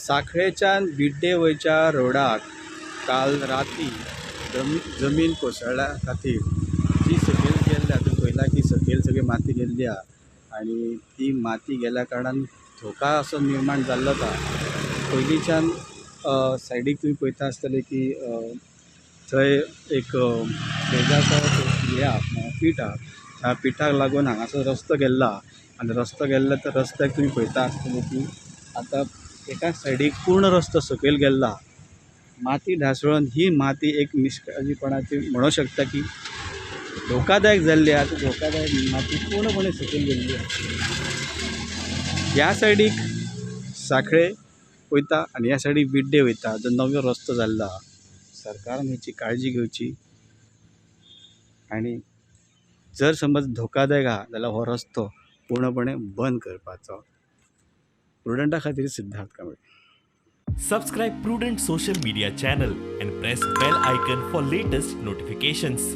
सांखळेच्यान बिड्डे वयच्या रोडाक काल राती जमीन कोसळ्ळ्या खातीर जी सकयल गेल्ल्या, तुमी पळयला की सकयल सगळी माती गेल्ली आहा आनी ती माती गेल्ल्या कारणान धोका असो निर्माण जाल्लो आसा. पयलींच्यान सायडीक तुमी पळयता आसतले की थंय एक पेजाचो हें आहा, पीठ आहा. ह्या पिठाक लागून हांगासर रस्तो गेल्लो आहा आनी रस्तो गेल्लो त्या रस्त्याक तुमी पळयता आसतले की आतां एका सायडीक पूर्ण रस्तो सकयल गेल्लो आहा. माती ढासळून ही माती एक निश्काळजीपणाची म्हणूंक शकता की धोकादायक जाल्ली आहा. ती धोकादायक माती पूर्णपणे सकयल गेल्ली आहा. ह्या सायडीक सांखळे वयता आनी ह्या सायडीक बिड्डे वयता, जो नवो रस्तो जाल्लो आहा. सरकारान हेची काळजी घेवची आनी जर समज धोकादायक आहा जाल्यार हो रस्तो पूर्णपणे बंद करपाचो. प्रुडंटा खातीर Siddharth Kamble. Subscribe Prudent social media channel and press bell icon for latest notifications.